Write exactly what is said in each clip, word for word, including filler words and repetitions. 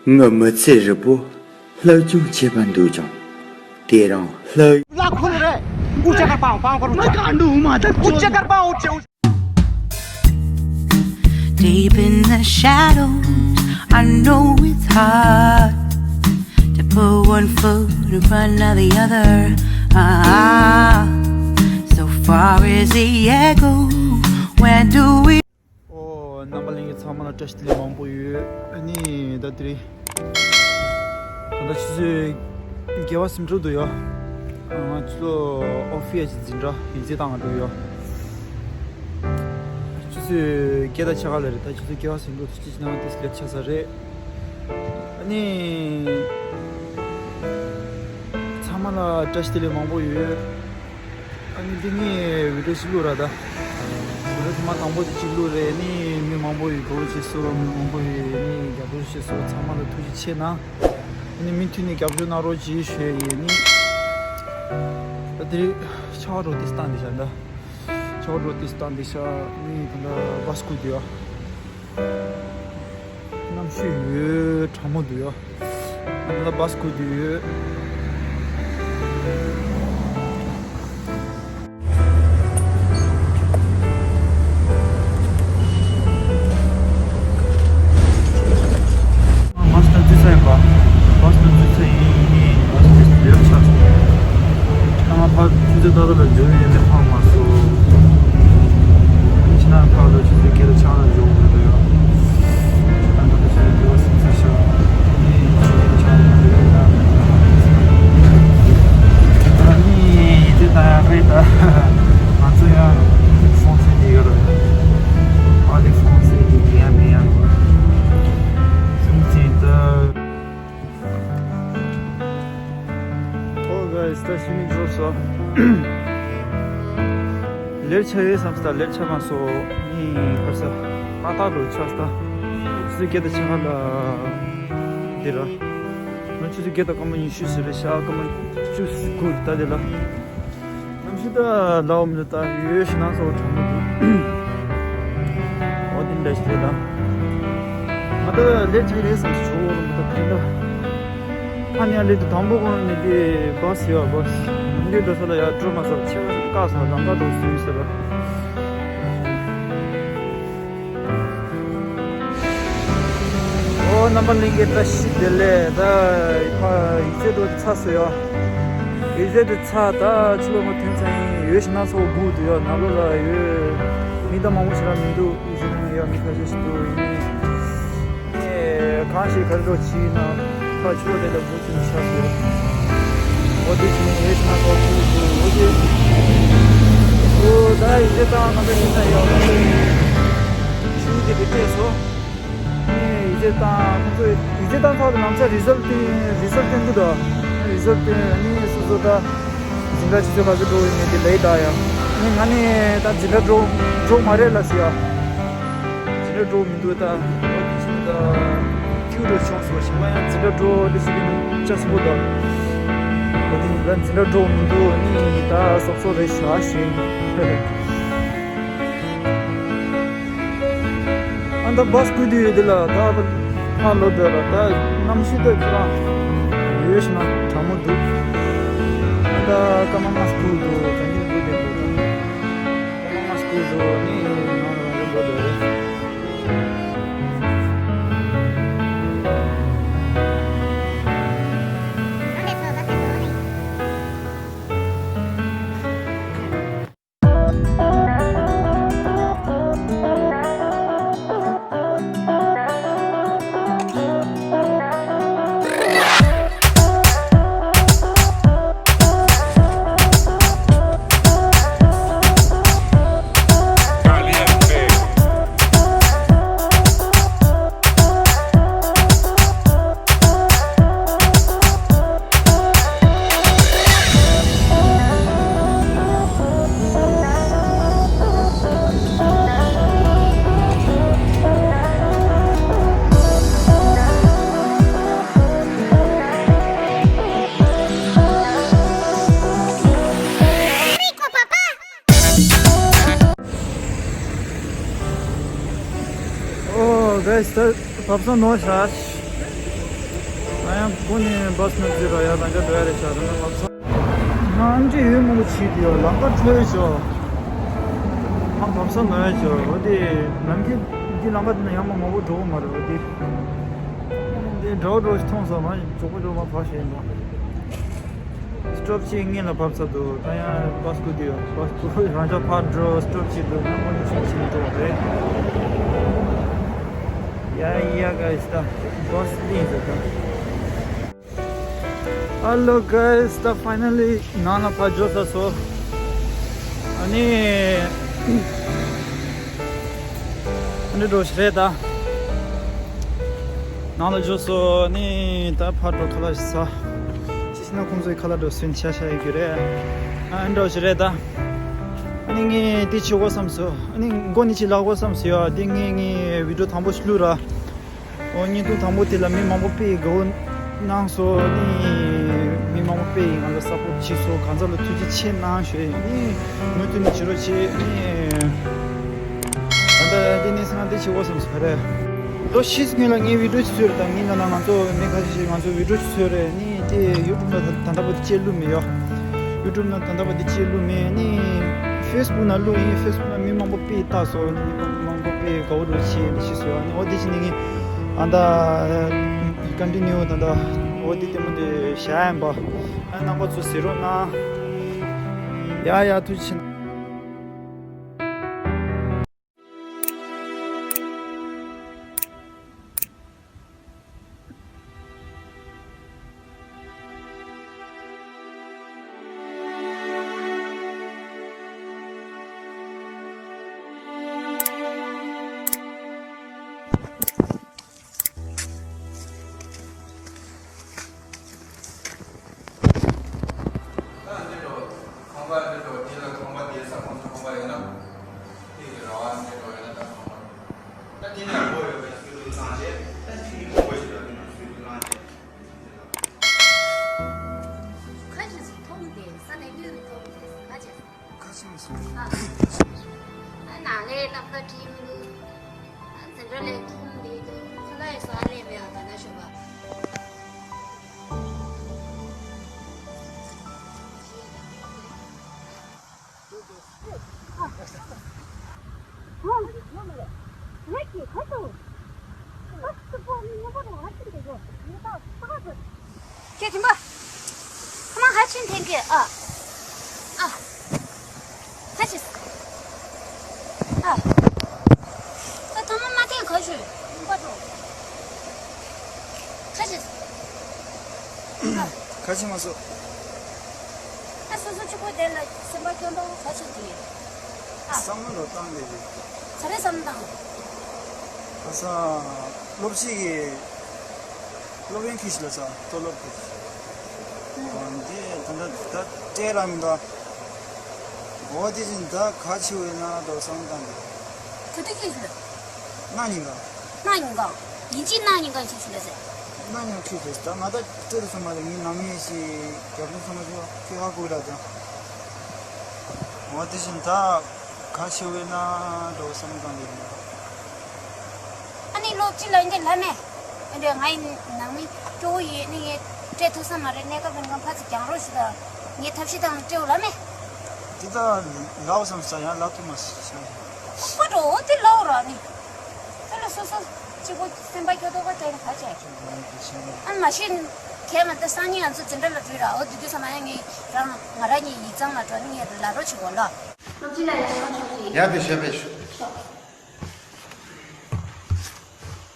ངའི་མི་ཚེ་རིལ་པོ་བསླབ་སྦྱོང་བྱེད་པར་འདོད་ཀྱང་། དེ་རིང་བསླབ། ལ་ཁོ་རེ། ཨུ་ཅག་གར་པང་པང་པར་ཨུ་ཅག་གར་པང་ཨུ་ཅག་ཨུ་ཅག Deep in the shadows, I know it's hard to put one foot in front of the other. Ah, so far is the echo. Where do we ཨོ། རྣམ་པ་ལྷན་རྒྱས་ཚང་མ་ལ་བཀྲ་ཤིས་བདེ་ལེགས་མང་པོ་ཡོད། ཨ་ནི་ད་དེ་རིང་ད་ལྟ་ཆུ་ཚོད་བརྒྱད་པ་ཟིན་འགྲོ་འདུག་ཡ། ང་ཚོ་ཨོ་ཕི་ཡ་ཅིག་འཛིན་གྲྭ་ཡིག་ཚད་བཏང་འགྲོ་ཡ། ཆུ་ཚོད་བརྒྱད་དང་ཕྱེད་ཀ་ལ་རེད། ད་ཆུ་ཚོད་བརྒྱད་པ་ཟིན་འགྲོ་འདུག་ཅི་ཅི་ནང་དེ་ལེབ་ཆགས་ས་རེད། ཨ་ནི་ཚང་མ་ལ་བཀྲ་ཤིས་བདེ་ལེགས་མང་པོ་ཡོད། ཨ་ནི་འདི་ངས་བི་ཌིའོ་ཞིག་བླུགས་ར་ད། བི་ཌིའོ་ཐོག་མ་དང་པོ་དེ་གཅིག་བླུགས་རེད། ཨ་ནི་མི་མང་པོ་ཡིས་དགའ་པོ་བྱས་སོང་། མི་མང་པོ་ཡིས་ཨ་ནི་རྒྱབ་སྐྱོར་བྱས་སོང་། ཚང་མ་ལ་ཐུགས་རྗེ་ཆེ་གནང་། ཨ་ནི་མུ་མཐུད་ནས་རྒྱབ་སྐྱོར་གནང་རོགས་གྱིས་ཞུ་ཡས་ཡིན། ཨ་ནི་ད་དེ་རིང་ཆར་པ་འགྲོ་དུས་སྟངས་འདི་བཞག་ད། ཆར་པ་འགྲོ་དུས་སྟངས་འདི་བཞག་ཨ་ནི་ད་ལྟ་བྷ་སི་སྒུག་བསྡད་ཡོད། གནམ་གཤིས་ཡོད་གྲང་མོ་འདུག་ཡ། ང་ལ་བྷ་སི་སྒུག་བསྡད་ཡོད། བྷ་སི་སྟན་འཛུལ་ས་ཡིན་པ། བྷ་སི་སྟན་འཛུལ་ས་ཡིན། ཡིན། བྷ་སི་སྟན་ལེབ་ཆགས་སོང་། ད་ང་ཕར་ཆུ་ཚོད་ཏག་ཏག་ལ་འབྱོར་ཡོད་མེད་ཧ་མ་སོང་། ཕྱི་ནང་ཕར་ལ་ཆུ་ཚོད་བརྒྱད་དང་ཕྱེད་ལ་འབྱོར་དགོས་འདུག་ཡ། ད་ལྟ་ཆུ་ཚོད་བརྒྱད་པ་ཟིན་ཚར་ཤག་ཨ་ནི་ཆུ་ཚོད་བརྒྱད་པ་ལ་འབྱོར་ཡོད་ན། ཨ་ནི་ཡིག་ཚད་བཏང་ཡག་རེད་ད། ང་ཚོ་ཡང་ཧྥོན་སེ་ནས་ཡོད་རེད། ཨ་ནི་ཧྥོན་སེ་ནས་ཡང་མི་ཡང་སུམ་ཚན་ད། ཨོ་གྷའི་སི། ད་ཤི་ནི་འབྱོར་སོང་། ལེབ་ཆགས་ཡོད་བསམ་སྟེ་ལེབ་ཆགས་མ་སོང་། ངའི་ཁར་ས་ཨ་ཏག་ཏག་ཆགས་སྟེ། ཆུ་ཚོད་བརྒྱད་དང་ཕྱེད་ཀ་ལ་འདི་ར། ང་ཆུ་ཚོད་བརྒྱད་དང་སྐར་མ་ཉི་ཤུ་ཟིན་རེད་ཤག་སྐར་མ་བཅུ་དགུ་ད་དེ་ལ། གནམ་གཤིས་ད་ལའོ་མི་འདུག་ད་ཡོད་ཤི་ན་སོ་གྲང་མོ་འདུག་ཨོ་དེ་འདྲ་ཞིག་རེད་ད། ང་ད་ལེབ་ཆགས་རེད་བསམ་ཞོར་མི་ད་དེ་འདྲ། ཨ་ནི་ཨ་ལེ་དུ་དང་པོ་གོང་ནས་དེ་བྷ་སི་ཡོད་བྷ་སི། ཡོང་གི་འགྲོ་ས་ལ་ཡར་འགྲོ་མ་ཟ་ཆེ་བ་བཀག་ས་ལམ་ཁ་འགྲོ་སུ་ཡིན་ཟེར་བ། ཨོ་རྣམ་པ་ལྷན་རྒྱས་བཀྲ་ཤིས་བདེ་ལེགས། ད་ཡིག་ཚད་འགྲོ་ཚར་སོང་ཡ། ཡིག་ཚད་འདི་ཚར་ད་ཕྱི་ལོགས་ང་ཐོན་ཚར་ཡིན། ཡོད་ཤི་ན་སོ་སྒུག་འདུག་ཡ། ནང་ལོགས་ལ་ཡོད་མི་ད་མང་པོ་ཞིག་ར་མི་འདུག་ཡིན་ན་ཡ་མི་ཁ་ཤས་ཤིག་འདུག་ཡིན་ནའི་གང་ཞིག་ག་རེ་འགྲོ་ཕྱི་ན་ཕ་ཆུ་བོ་དེ་ལ་སྒུག་ཅིག་ནས་ཤར་སོང་། འོ་དེ་ཕྱི་ནས་ཡོད་ཤི་ན་སོ་སྒུག་འདུག་འོ་དེ། ཨོ་ད་ཡིག་ཚད་བཏང་ང་ཚོ་ཤི་ན་ཡ་ཆུ་བོ་དེ་གི་སྤྲད་སོང་། ནས་ཡིག་ཚད་བཏང་། ཁོང་ཚོས་ཡིག་ཚད་བཏང་ཚར་དུས་ནམ་ཚ་རི་ཛལ་སྟོན། རི་ཛལ་སྟོན་གི་འདུག་རི་ཛལ་སྟོན་ནི་སོ་སོ་ད་འཛིན་གྲྭ་ཆུ་ཚོད་ག་ཚོད་འགྲོ་ཡོད་མེད་དེ་ལས་ད་ཡ། ནི་ང་ནི་ད་འཛིན་གྲྭ་འགྲོ་འགྲོ་མ་རེད་ལ་ཟེར་ཡ། འཛིན་གྲྭ་འགྲོ་མི་འདུག་ད་ད་ཁྱིའུ་འགྲོ་ཆོག་སོ་ཞིག་མ་ཡང་འཛིན་གྲྭ་འགྲོ་དེ་སུ་གི་ནི་ཅག་སུ་པོ་ད། ད་འཛིན་གྲྭ་འགྲོ་མི་འདུག་ནི་ད་སོབ་སོབ་རེད་ཤག་ཞེས། ཨ་ད་བྷ་སི་སྒུག་དུས་ཡོད་དེ་ལ་ད་ཕར་ལོག་འདོད་ལ་ད་གནམ་གཤིས་ད་ཁྱོད་རང་ཡོད་ཤི་ན་གྲང་མོ་འདུག་ཨ་ད་སྐར་མ་ལྔ་སྒུག་འདུག་ག་ཉིན་སྒུག་དེ་འདུག་ད་སྐར་མ་ལྔ་སྒུག་འདུག་ནི་ནང་ལ་རང་ལོག་འདོད་རེད། ཨོ་གྷའི་སི། ད་བབས་སོང་ནོ་ཤ། ང་ཡང་སྒོ་ནས་བཱས་ནང་འཛུལ་ར་ཡ། རང་ཅག་འགྲོ་ཡ་རེད་ཤག་ད་ནི་བབས་ས་ང་འདྲི་ཡོད་མང་པོ་བྱེད་དེ་ཡོད། ལམ་ཁ་འཕྲོ་ཡོད་ཤག་ཨ་བབས་ས་ནོར་ཡ་ཤག་འོ་དེ་ལམ་ཁ་འདི་ལམ་ཁ་འདི་ན་ཡང་མ་མང་པོ་འགྲོ་གི་མ་རེད། འོ་དེ་འདི་འདྲ་བོ་འདྲ་བོ་ཞིག་མཐོང་སོང་། ང་མགྱོགས་པོ་མགྱོགས་པོ་ཕར་ཕྱིན་ཡིན་པ། སི་ཊོབ་གཅིག་སྔོན་ལ་བབས་ཚར་འདུག་ད་ཡང་བཱས་སྒུག་བསྡད་ཡོད། བཱས་སྒུག་རང་ཅག་ཕར་འགྲོ། སི་ཊོབ་གཅིག་འདུག་ཡང་སྒོ་ནས་ཕྱིན་ཕྱིན་འགྲོ་བ་རེད། ཡ་ཡ་ག་ཡིས་ད་བཱས་སླེབས་ཟེར་ད། Hello guys, ད་ཕའི་ནལ་ལི་ནང་ལ་ཕར་འབྱོར་ཚར་སོང་། ཨ་ནི་ཨ་ནི་འགྲོ་ཞིག་རེད་ད། ནང་ལ་འབྱོར་སོང་། ཨ་ནི་ད་ཕར་འགྲོ་ཁ་ལག་ཞིག་ཟ། ཅི་ཞིག་ན་ཁོང་ཚོའི་ཁ་ལག་འགྲོ་སུན་ཆ་ཤ་ཡི་རྒྱུ་རེད། ཨ་འགྲོ་ཞིག་རེད་ད། ཨ་ནི་ངས་དེ་བྱེད་དགོས་བསམ་སོང་། ཨ་ནི་མགོ་ནས་ཅིག་ལག་དགོས་བསམ་སོང་ཡ། དེ་ངས་ངའི་བི་ཌིའོ་དང་པོ་ཞིག་བླུགས་ར། ཨོ་བརྙན་ཐུང་དང་པོ་དེ་ལ་མི་མང་པོ་དཔེ་དགའ་བོ་གནང་སོང་། ནི་མི་མང་པོ་དཔེ་ང་ལ་སཔོར་ཊི་བྱས་སོང་། གང་ཚང་ལ་ཐུགས་རྗེ་ཆེ་གནང་ཞུ་ཡ་ཡིན། ནི་མུ་མཐུད་ནས་བྱེད་རོགས་བྱེད། ནི་ད་ལྟ་དེ་ནས་སང་དེ་བྱེད་དགོས་བསམ་སོང་རེད། ལོ་ཕྱིས་སྔོན་ལ་ངའི་བི་ཌིའོ་ཅིག་བཟོས་རེད། ད་ངའི་ནང་ན་ང་ཚོ་མི་ཁ་ཤས་ཤིག་ང་ཚོ་བི་ཌིའོ་ཅིག་བཟོས་རེད། ནི་དེ་ཡུ་ཊུབ་ལ་ད་ད་ལྟ་བར་དུ་བཅད་ལུགས་མེད་ཡོད། ཡུ་ཊུབ་ནང་ད་ལྟ་བར་དུ་བཅད་ལུགས་མེད། ནི་ཕེ་སི་བུག་ནང་བླུགས་ཡིན། ཕེ་སི་བུག་ནང་མི་མང་པོ་དཔེ་ལྟ་སོང་། ནི་མི་མང་པོ་དཔེ་དགའ་བོ་འདྲ་བྱས་ནི་ཤི་སོང་། ནི་འོ་དེ་བྱས་ནི་ངས་ཨ་ད་ཀོན་ཊི་ནིའུ་ད་ད་འོ་དེ་ལྟད་མོ་དེ་བཞག་ཡིན་པ། ཨ་རྣམ་པ་ཚོ་གཟིགས་རོགས་གནང་། ཡ་ཡ་ཐུགས་རྗེ་ཆེ། ད་འདི་འགྲོ། ཁང་པ་འདི་འགྲོ། འདི་ལ་ཁང་པ་དེ་ས་ཁོང་ཚོ་ཁང་པ་ཡོད་ན། དེ་གི་ར་བ་འདི་འགྲོ་ཡོད་ན་ད་ཁང་པ། ད་དེ་ནས་སྒོ་ཡོད་པའི་སུས་ལུག་བཏང་བྱས། ད་ཅིག་གི་སྒོ་ཞིག་ལ་དེ་ནས་སུས་ལུག་བཏང་བྱས། ཁ་ཅིག་མཐོང་སྟེ་ས་ནས་ལུས་མཐོང་སྟེ་ས་ཅིག་ཁ་ཅིག་མི་སོང་། ཨ། ཁ་ཅིག་མི་སོང་། ཨ་ནང་ལས་ལམ་ཁ་བྲིས་མི་འདུག་ཨ་འཛིན་གྲྭ་ལས་ཐོན་འདི་འདུག་ཁ་ལག་ཡོད་ས་ཨ་ལས་མེད་ཨ་ད་ན་ཞོགས་པ། ཁྱེད་ཀྱིས་མ། ཁ་མ་ཧ་ཆིན་ཐེན་གི་ཨ། ཨ། ཁ་ཆིས། ཨ། ད་ཐ་མ་མ་ཐེན་ག་ཞུ། པ་ཏོ། ཁ་ཆིས། ཨ། ཁ་ཆི་མ་སོ། ཨ་སོ་སོ་གཅིག་པོ་དེ་ལ་སེམས་པ་སྐྱོ་མདོག་ག་ཆི་དེ། ཨ། བསམ་བློ་བཏང་དེ་རེད། ག་རེ་བསམ་བཏང་། ཁ་སང་སློབ་སྤྱི་གི་སློབ་ཡོན་ཁྱེར་ཤི་ལ་ས་མཐོ་སློབ་ཁྱེར་ཤི། ཨང་འདི་ད་ལྟ་ད་སྤྲད་ར་མི་འདུག་འོ་དེ་བཞིན་ད་ག་ཆེ་བས་ན་དོ་བསམ་བཏང་གི། ག་དུས་ཁྱེར་ཤི་ལ། གནངས་ཉིན་ག་གནངས་ཉིན་ག་ཡིན་གཅིག་གནངས་ཉིན་ག་ཁྱེར་ཤི་ལ་ཟེར། གནངས་ཉིན་ཁྱེར་ཤི་ད་ང་ད་སྤྲད་དུ་སོང་མ་རེད། ངའི་ནང་མི་ཞིག་རྒྱབ་ལྗོངས་ཚང་མ་ཞིག་ཁྱེད་ཧ་གོ་ར་ད། འོ་དེ་བཞིན་ད་ག་ཆེ་བས་ན་དོ་བསམ་བཏང་གི་ཡིན། ཨ་ནི་སློབ་སྤྱི་ལ་འདི་ལབ་མེད། འདི་ང་ཡི་ནང་མི་སྐྱོ་བོ་ཡིན་ནི་ངས་སྤྲད་ཐུབ་ས་མ་རེད། གནས་སྐབས་རིང་གང་ཕ་ཚིག་རྒྱང་རོགས་ཞུ་དང་། ངས་ཐབས་ཤེས་དང་སྤྲེའུ་ལབ་མེད། འདི་ད་ལའོ་བསམ་ས་ཡང་ལབ་ཐུབ་མ་ཤེས། ཁོ་འགྲོ་འོ་དེ་ལའོ་ར་ནི། དེ་ལ་སོ་སོ་གཅིག་པོ་སེམས་པ་སྐྱོ་དོགས་པ་དེ་ནི་ག་བྱས། ཨ་མ་གཞི་གལ་མ་ད་སང་ཉིན་ང་ཚོ་འཛིན་གྲྭ་ལ་འགྲོ་ར། འོ་དེ་དུས་ས་མ་ཡང་ངས་རང་ང་རང་གཉིས་ཡིག་ཚང་ལ་འགྲོ་ནི་ངས་ལབ་རོགས་བྱེད་གོ་ལ། སློབ་སྤྱི་ལ་ཡང་ཡང་ཆོག་ཅིག་ཡ་དེ་ཞོད་པའི་ཤོག་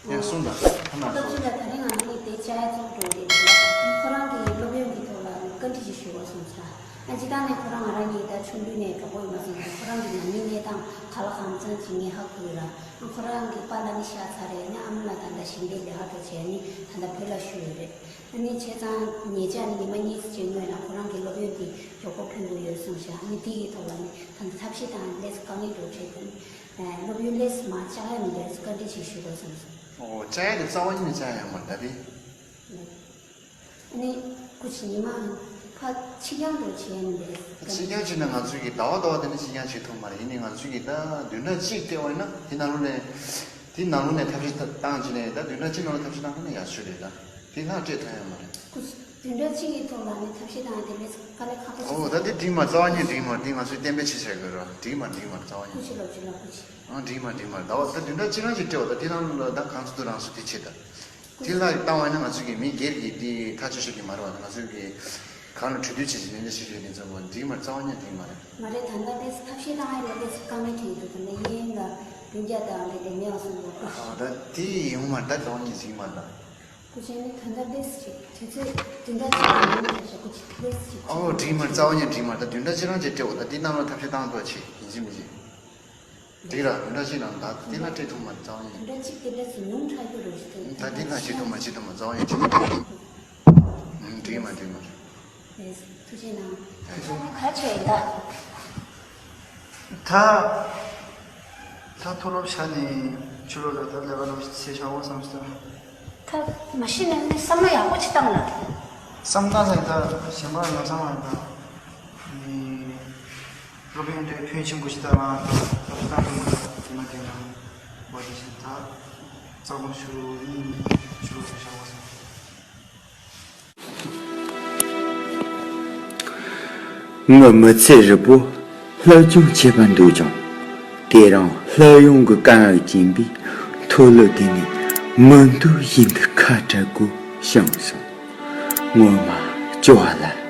ཡ་གསུངས་དང་ཁ་ན་སློབ་སོ། སྤྱི་ལ་ད་རིང་ང་ཚོ་གཉིས་དེ་བཅར་ཡ་ཚོགས་འགྲོ་རེད། ཁོ་རང་གི་སློབ་ཡོན་གྱི་ཐོག་ལ་བཀའ་འདྲི་ཞིག་ཞུ་བ་སོང་ཙང་། ཨ་སྤྱི་བཏང་ནས་ཁོ་རང་ང་རང་གཉིས་ད་ཆུང་དུས་ནས་གྲོགས་པོ་ཡིན་པ་སོང་ཙང་ཁོ་རང་གི་ནང་མིའི་གནས་སྟངས་ག་ལ་གང་འཚམ་ཅིག་ངས་ཧ་གོ་ཡོད་ར། ཨ་ཁོ་རང་གི་པཱ་ལགས་ནི་ཤི་ཚར་རེད། ཨ་ནི་ཨ་མ་ལགས་ད་ལྟ་ཞིང་པའི་ལས་ཀ་འགྲོ་བྱས་ནི་ད་ལྟ་བོད་ལ་བཞུགས་ཡོད་རེད། ཨ་ནི་བྱས་ཙང་ཉེ་ཆར་ནི་ཉི་མ་གཉིས་ཙམ་སྔོན་ལ་ཁོ་རང་གི་སློབ་ཡོན་དེ་མགྱོགས་པོ་ཕུལ་དགོས་ཡོད་གསུངས་ཤག་ཨ་ནི་དེ་གི་ཐོག་ལ་ནི་ད་ལྟ་ཐབས་ཤེས་དང་ལས་དཀའ་ངལ་འགྲོ་བྱས་ཏེ་ནི་སློབ་ཡོན་ལས་མ་བཅག་ཡ་མི་འདུག་བཀའ་འདྲི་ཞིག་ཞུ་དགོས་གསུངས་སོང་། ཨོ་བཅག་ཡ་དེ་རྩ་བ་ཉིད་ནས་བཅག་ཡ་ཡོད་མ་རེད་ད་དེ། ཨ་ནི་སྐུ་མཁྱེན་ཉི་མ་ཕར་ཕྱི་རྐྱང་དུ་བྱས་ནས་ཕྱི་རྐྱང་བྱས་ན་ང་ཚོས་ཀྱི་ཟླ་བ་ཟླ་བ་དེ་ནས་ཕྱི་རྐྱང་བྱེད་ཐུབ་མ་རེད། ཡིན་ནའི་ང་ཚོས་ཀྱི་ད་བདུན་ཕྲག་གཅིག་སྤྲད་པ་ཡིན་ན་དེ་ནང་ལོགས་ནས་དེ་ནང་ལོགས་ནས་ཐབས་ཤེས་བཏང་བྱས་ནས་ད་བདུན་ཕྲག་གཅིག་ནང་ལ་ཐབས་ཤེས་བཏང་ཐུབ་ན་ཡག་ཤོས་རེད་ད། དེ་ལྷག་སྤྲད་ཐུབ་ཡོད་མ་རེད། སྐུ་མཁྱེན། བདུན་ཕྲག་གཅིག་གི་ཐོག་ལ་ནི་ཐབས་ཤེས་བཏང་ཡ་དེ་མེད་དཀའ་ལས་ཁག་པོ་ཞིག་ཨོ་ད་འདི་འགྲིག་མ་རྩ་བ་ཉིད་འགྲིག་མ་འདི་ང་ཚོས་གཏན་འབེབས་བྱེད་བྱ་དགོས་ར། འགྲིག་མ་འགྲིག་མ་རྩ་བ་ཉིད། སྐུ་མཁྱེན་ལོ་བཅུ་ལ་སྐུ་མཁྱེན། ཨང་འགྲིག་མ་འགྲིག་མ་ད་བ་ད་བདུན་ཕྲག་གཅིག་རང་ཞིག་སྤྲད་བ་ད་དེ་རང་ལ་ད་གང་ཚོད་རང་སུ་དེ་བྱེད་ད། དེ་ལ་བཏང་བ་ན་ང་ཚོས་ཀྱི་མི་སྒེར་གྱི་དེ་ཐག་གཅོད་བྱེད་ཀྱི་མ་རེད་བ། ང་ཚོས་ཀྱི་གང་ལ་གྲོས་བསྡུར་བྱེད་ཀྱི་ནན་ཏན་བྱེད་ཀྱི་ནན་ཚོད་བ་འགྲིག་མ་རྩ་བ་ཉིད་འགྲིག་མ་རེད། མ་རེད་ད་ལྟ་དེ་ཐབས་ཤེས་བཏང་ཡ་ལ་དེ་དཀའ་ངལ་འཕྲད་ཀྱི་འདུག་ད་ལྟ་ཡིན་ལ་བདུན་བརྒྱ་དང་དེ་དེ་མེད་བ་སོང་འདུག་ཨ་ད་དེ་ཡོང་མ་ད་རྩ་བ་ཉིད་འགྲིག་མ་ད། སྐུ་མཁྱེན་ནི་ད་ལྟ་ཏེས་ཅིག་དུས་ཚོད་བདུན་ཕྲག་གཅིག་གི་ནང་ལ་ཞག་པོ་ཅིག་ཏེས་ཅིག་ཨོ་འགྲིག་མ་རེད་རྩ་བ་ཉིད་འགྲིག་མ་རེད། ད་བདུན་ཕྲག་གཅིག་རང་ཅིག་སྤྲད་འོ་ད་འདི་གནམ་ལ་ཐབས་ཤེས་བཏང་ཐུབ་ཆེ་ཡིན་གཅིག་མིན་གཅིག་འགྲིག་ར་བདུན་ཕྲག་གཅིག་ནང་ད་འདི་ལ་སྤྲད་ཐུབ་མ་རེད་རྩ་བ་ཉིད། བདུན་ཕྲག་གཅིག་དེ་འདྲ་ཚོ་ཉུང་དྲགས་ཀྱི་རེད་ཞུ་ད་འདི་ལ་བྱེད་ཐུབ་མ་བྱེད་ཐུབ་མ་རྩ་བ་ཉིད་འགྲིག་མ་རེད། འགྲིག་མ་རེད་འགྲིག་མ་རེད། ཐུགས་རྗེ་གནང་། ཁ་ཆེ་ད། ད། ད་མཐོ་སློབ་བྱས་ནས་ཕྱི་ལོགས་ལ་ད་ལས་ཀ་ལོ་ཚེ་ཤ་བོ་བསམ་སྟེ། ད་མ་གཞི་ནས་ནི་བསམ་བློ་ཡག་པོ་ཅིག་བཏང་ལ། བསམ་བཏང་ལ་ད་གཞན་པ་ཡང་བསམ་ལ་ད། ནི་སློབ་ཡོན་དེ་ཕོན་ཆེན་པོ་ཞིག་བཏང་ལ་ད་ད་བཏང་དགོས་ད་དེ་མ་དེ་ན་བ་དེ་བཞིན་ད་རྩ་དགོངས་ཞུ་ནི་ཕྱི་ལོགས་ལ་ཤ་བོ་བསམ། ངའི་མི་ཚེ་ཧྲིལ་པོ་སློབ་སྦྱོང་བྱེད་པར་འདོད་ཀྱང་། དེ་རིང་སློབ་ཡོན་གྱི་དཀའ་ངལ་རྐྱེན་པས་མཐོ་སློབ་དེ་ནས་མི་འདོད་བཞིན་དུ་ཁ་བྲལ་དགོས་བྱུང་སོང་། ངོ་མ་སྐྱོ་བ་ལ་